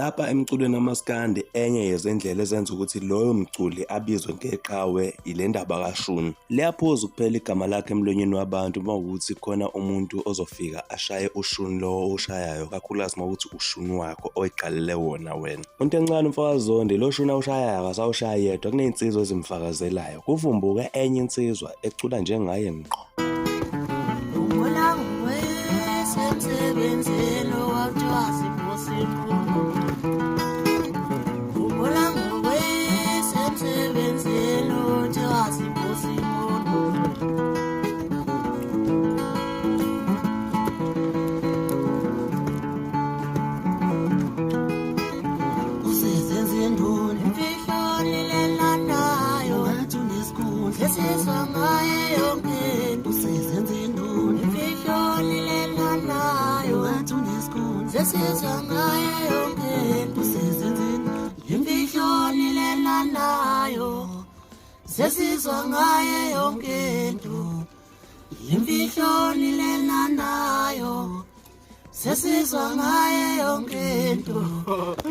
Lapha emculweni kamaskandi, enye yezindlela ezenza ukuthi loyo mculi abizwe ngeqhawe ile ndaba kashuni. Liyaphuza ukuphela igama lakhe emlonyeni wabantu uma kuwukuthi khona umuntu ozofika ashaye ushuni lowo owushayayo, kakhulukazi uma kuwukuthi ushuni wakho oyiqalele wona wena. Untencane umfokaZondi, lo shuni awushayayo akasawushayi yedwa, kunezinsizwa ezimfakazelayo. Kuvumbuke enye insizwa ecula njengaye ngqo. Sesizwa ngaye yonke into, imfihlo nilena nayo, sesizwa ngaye yonke into.